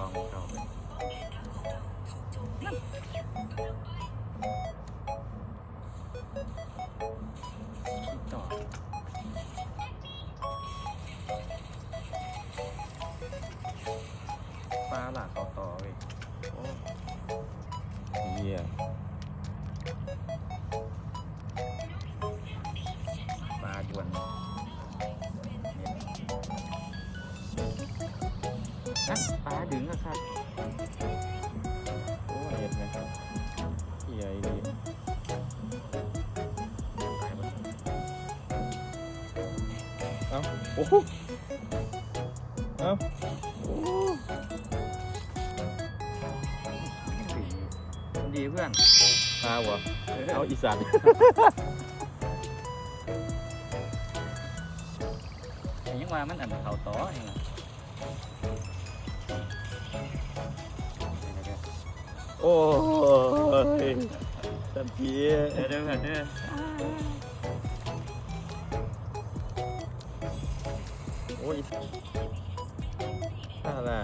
ອງເຂົາເບິ່ງ ປາຫຼາກເຂົ້າຕໍ່ເວີຍ. ໂອ້ ເຢ້ຍມ. ປາຈວນ ນັ້ນ ປາດຶງອະຄັກ. ໂອ້ ເຮັດແມ່ນເກັ່ງອີ່ຫຼີ. ເອົ້າ ໂອ້ໂຫ ເອົ້າ ໂອ້ ດີເພື່ອນ. ປາບໍ່? ເອີ ເອົາອີສານ ຍັງວ່າມັນອັນເຂົ້າຕໍ່ຫຍັງ. ໂອ້ຍ ທັນທີ ເດີ ເດີ ເດີ ໂອ້ຍ ອາລາ.